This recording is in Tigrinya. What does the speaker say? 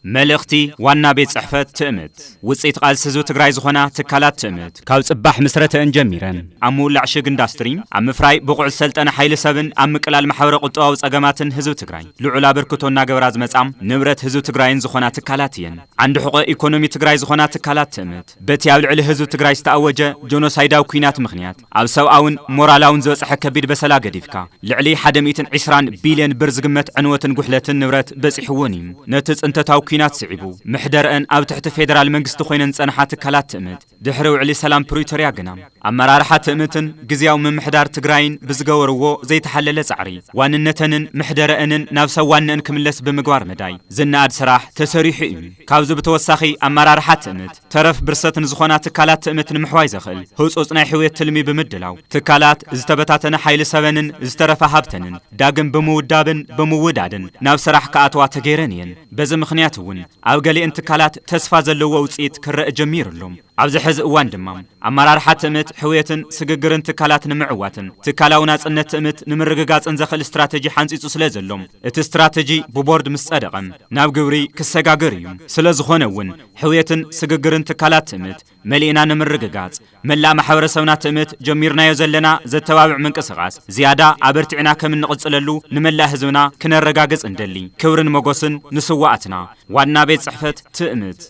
መልእኽቲ ዋና ቤት ጽሕፈት ትእምት። ውጽኢት ቃልሲ ህዝቢ ትግራይ ዝኾና ትካላት ትእምት ካብ ጽባሕ ምስረተአን ጀሚረን ኣብ ምውላዕ ሽግ ኢንዳስትሪ፣ ኣብ ምፍራይ ብቑዕ ዝሰልጠነ ሓይሊ ሰብን ኣብ ምቅላል ማሕበረ ቁጠባዊ ጸገማትን ህዝቢ ትግራይ ልዑል ኣበርክቶ እናገበራ ዝመጻ፣ ንብረት ህዝቢ ትግራይን ዝኾና ትካላት እየን። ዓንዲ ሕቖ ኢኮኖሚ ትግራይ ዝኾና ትካላት ትእምት በቲ ኣብ ልዕሊ ህዝቢ ትግራይ ዝተኣወጀ ጆኖሳይዳዊ ኲናት ምኽንያት ኣብ ሰብኣውን ሞራላውን ዝበጽሐ ከቢድ በሰላ ገዲፍካ፣ ልዕሊ ሓደ ሚእትን ዕስራን ቢልዮን ብር ዝግመት ዕንወትን ጉሕለትን ንብረት በጺሕዎን እዩ። ነቲ ጽንተታዊ ኲናት ስዒቡ፣ ምሕደረአን ኣብ ትሕቲ ፌደራል መንግስቲ ኮይነን ዝጸንሓ ትካላት ትእምት፣ ድሕሪ ውዕሊ ሰላም ፕሪቶርያ ግና፣ ኣመራርሓ ትእምትን ግዝያዊ ምምሕዳር ትግራይን ብዝገበርዎ ዘይተሓለለ ጻዕሪ፣ ዋንነተንን ምሕደረአንን ናብ ሰብ ዋንነን ክምለስ ብምግባር መዳይ ዝነኣድ ስራሕ ተሰሪሑ እዩ። ካብዚ ብተወሳኺ፣ ኣመራርሓ ትእምት ተረፍ ብርሰት ንዝኾና ትካላት ትእምት ንምሕዋይ ዘኽእል ህጹጽ ናይ ሕውየት ትልሚ ብምድላው፣ ትካላት ዝተበታተነ ሓይሊ ሰበንን ዝተረፈ ሃብተንን ዳግም ብምውዳብን ብምውዳድን ናብ ስራሕ ክኣትዋ ተገይረን እየን። በዚ ምኽንያት እውን ኣብ ገሊአን ትካላት ተስፋ ዘለዎ ውጽኢት ክረአ ጀሚሩ ኣሎ። ኣብዚ ሕዚ እዋን ድማ፣ ኣመራርሓ ትእምት ሕውየትን ስግግርን ትካላት ንምዕዋትን ትካላዊ ናጽነት ትእምት ንምርግጋጽን ዘኽእል ስትራተጂ ሓንጺጹ ስለ ዘሎ፣ እቲ ስትራተጂ ብቦርድ ምስ ጸደቐ ናብ ግብሪ ክሰጋገር እዩ። ስለ ዝኾነ እውን፣ ሕውየትን ስግግርን ትካላት ትእምት መሊእና ንምርግጋጽ፣ መላእ ማሕበረሰብና ትእምት ጀሚርናዮ ዘለና ዘተባብዕ ምንቅስቓስ ዝያዳ ኣበርቲዕና ከም እንቕጽለሉ ንመላእ ህዝብና ክነረጋግጽ እንደሊ። ክብርን ሞጎስን ንስዋኣትና። ዋና ቤት ጽሕፈት ትእምት።